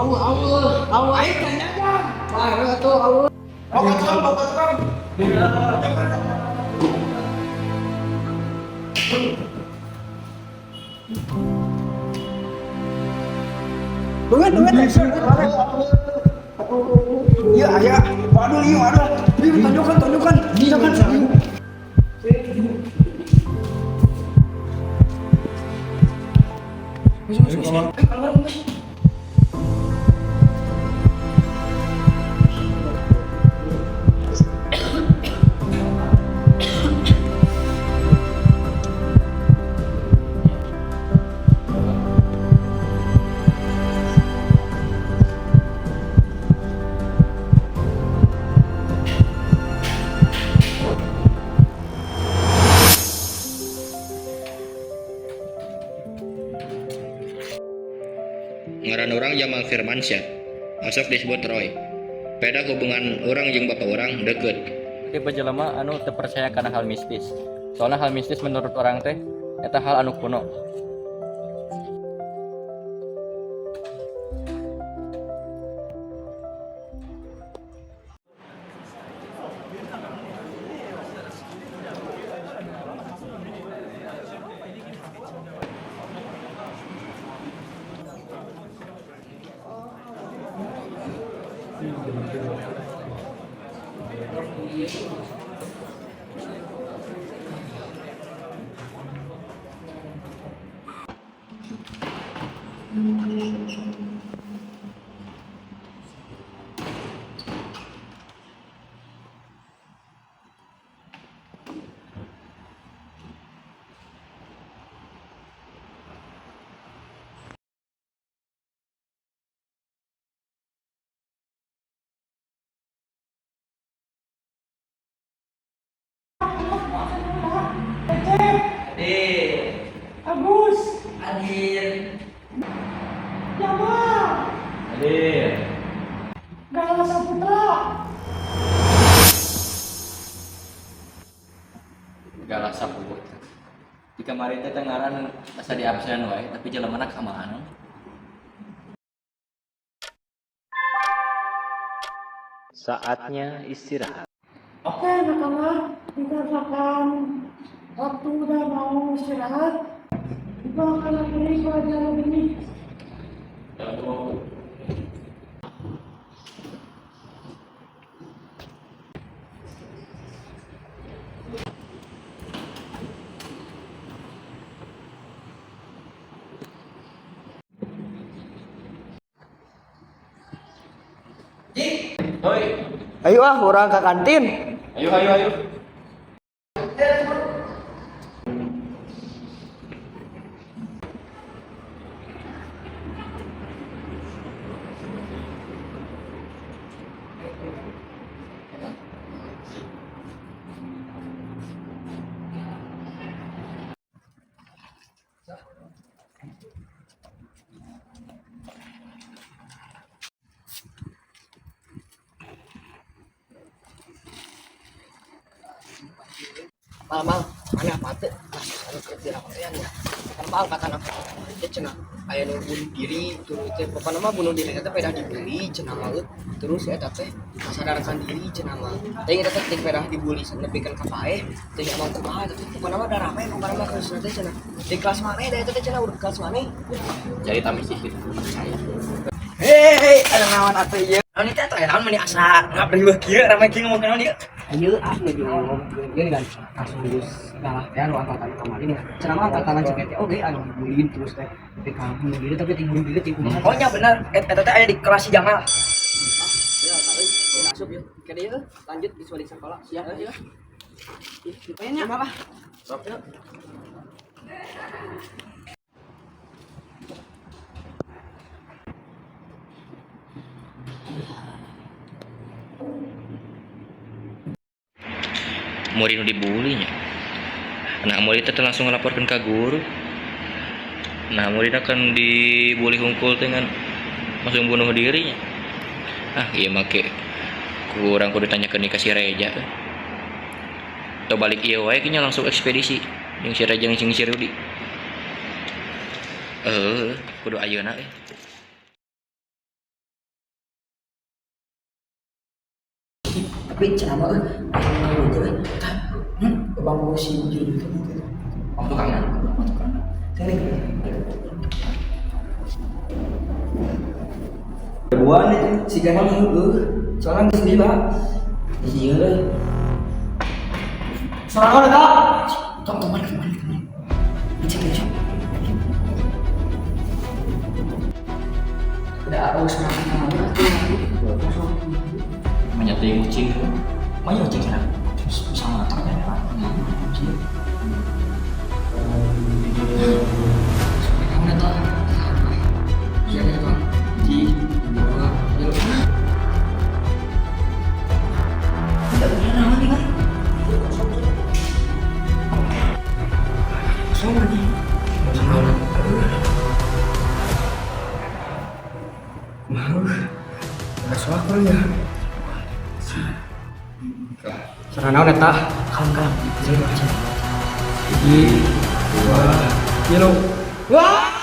Awu awu awu aing can jajan. Bae atuh awu. Bawa tukang, bawa tukang. Banget banget. Iya, aya. Waduh, iya, waduh. Iya, tunjukkan, tunjukkan. Tunjukkan. Ngaran urang Jamal Firmansyah, osok disebut Roy. Beda hubungan urang jeung bapak urang deket. Tipe jelema anu teu percaya kana hal mistis. Soalnya hal mistis menurut urang teh eta hal anu kuno. Agus, Hadir. Jamal, Hadir. Gala Saputra, Galah sapu. Di kamari teh ngaran asa di absen wae, tapi jelemana ka mana? Saatnya istirahat. Oke anak-anak, dikarenakan waktu udah mau istirahat, kita akan akhiri pelajaran ini. Hoi. Ayo ah, urang ke kantin. Ayo ayo ayo. Mal mal, mana apa tuh? Anu keur diramean ya. Kan mal angkatan aku teh cenah aya nu bunuh diri terus teh pokona mah bunuh diri teh pedah dibully cenah mah euy. Terus eta teh kasadarkan diri cenah mah. Teh eta teh pedah dibully nepikeun ka paeh teh emang kumaha tapi pokona mah da rame pokona mah kasusna teh cenah. Di kelas maneh da eta teh cenah udah kelas maneh. Jadi tamis sih gitu. Percaya. Hei, ada naon atuh ieu? Naon ieu teh atuh naon meni asa ngapriweuh kieu rame kieu ngomong naon ieu? Ieu ah nuju ngomongkeun ieu kan kasus galah teh anu angkatan kamari nih. Cenah mah angkatan CPT oge anu dibully terus teh nepi ka bunuh diri tapi ti bunuh diri ti kumaha. Oh nya benar, eta teh aya di kelas si Jamal. Ya, asup yuk. Oke deh, lanjut di sekolah. Siap ya. Ih, apa? Murid nu dibulinya. Nah, murid teh langsung ngelaporkeun ka guru. Nah, murid akan dibully hungkul dengan langsung bunuh dirinya. Ah, ieu mah ke kurang kudu tanyakeun ka si Reja. Atau balik ieu wae kayaknya langsung ekspedisi jeung si Reja jeung si Rudi. Kudu ayeuna euy. Tapi cenah mah euy, aya nu teh. Tah, bang si gitu gitu. Om tukangna. Teh. Ribuan itu Si Gamal heueuh. Soalnya geus lila. Iya euy. Sorangan eta. Tong tong mana kemana kemana. Cek cek. Udah aku semangat sama Menyeting kucing. Maya kucing sana. Bisa ngatur ya, Pak. Mau. Enggak soal kali ya. Suara naon eta? Kalem kalem. Hiji, dua, tilu. Wah!